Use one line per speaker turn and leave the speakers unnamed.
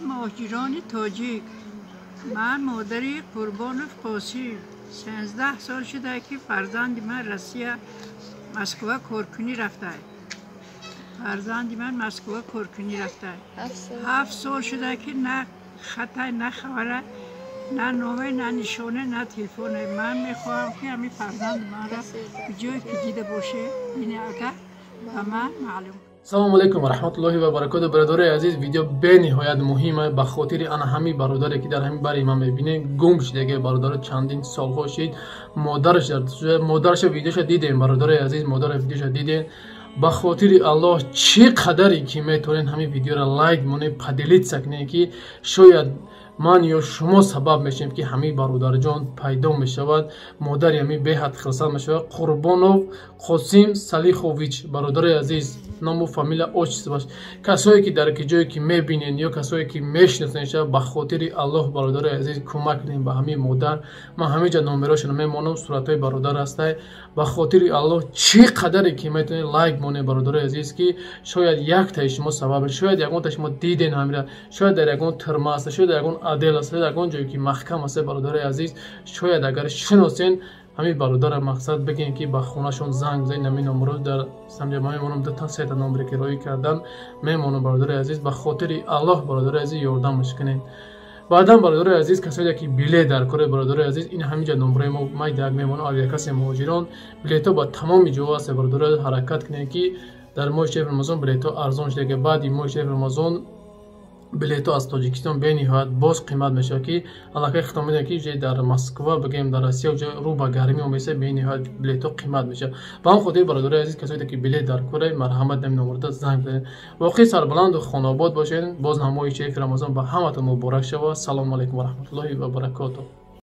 Муҳоҷирони тоҷик, ман модари Қурбонов Қосим. 13 сол шуда, ки фарзанди ман Россия, Москва коркунӣ рафта. Фарзанди ман Москва коркунӣ рафта. 7 сол шуда, ки на хата, на хабара, на номе, на нишоне, на телефоне. Ман мехоҳам, ки ҳамин фарзанди манро ҷое ки дида боше, бине, агар ба ман маълум.
Салому алайкум ва раҳматуллоҳи ва баракоту. Бародарои азиз, видео бениҳоят муҳима ба хотири ана ҳамин бародаре, ки дар ҳамин бари ман мебинем, гум шудаги бародаро чандин солҳо шид. Модараша видеоша дидем, бародарои азиз, модара видеоша дидем. Ба хотири Аллоҳ, чӣ қадаре ки метавонед, ҳамин видеоро лайк монед, поделиться кунед, ки шояд ман ё шумо сабаб мешавем, ки ҳамин бародарҷон пайдо мешавад, модари ҳамин беҳад хирсанд мешавад. Қурбонов Қосим Салихович, бародари азиз, ному фамилия, отчествоаш. Касое ки дар ки ҷое ки мебинед ё касое ки мешиносед, ба хотири Аллоҳ, бародари азиз, кӯмак кунед ба ҳамин модар. Ман ҳамин ҷа номерошонро мемонам, суратҳои бародар ҳастай. Ба хотири Аллоҳ, чӣ қадаре ки метавонед, лайк монед, бародари азиз, ки шояд яктаи шумо сабаб, шояд ягонта шумо диден ҳамира, шояд дар ягон тюрьма аст, шояд дар ягон отдел аст, шояд ягон ҷое ки маҳкам аст. Бародари азиз, шояд агар шиносен ҳамин бародара, мақсад бигем, ки ба хонашон занг бизанед. Ҳамин номеро дар самҷа ман мемонам, дута сета номере ки роӣ кардан мемонам. Бародари азиз, ба хотири Аллоҳ, бародари азиз, ёрдамаш кунед. Баъдан, бародари азиз, касоне ки билет дар кори, бародари азиз, ин ҳаминҷа номерои мо майдак мемонам. Авиакасси Муҳоҷирон, билетҳо ба тамоми ҷоҳо ҳаст. Бародари азиз, ҳаракат кунед, ки дар моҳи шарифи Рамазон билетҳо арзон шуда. Баъди моҳи шарифи Рамазон билетҳо аз Тоҷикистон бениҳоят боз қимат мешавад, ки аллакай хитоб медонед, ки ҷои дар Москва, бигем, дар Россия ҷо рӯ ба гармӣ омеса, бениҳоят билетҳо қимат мешавад. Ба ҳам хотир, бародарои азиз, касое ки билет дар кора, марҳамат, ҳамин номерда занг бизанед. Воқеи сарбаланду хонаобод бошед. Боз ҳам моҳи шарифи Рамазон ба ҳаматон муборак шавад. Салому алайкум ва раҳматуллоҳи ва баракотуҳ.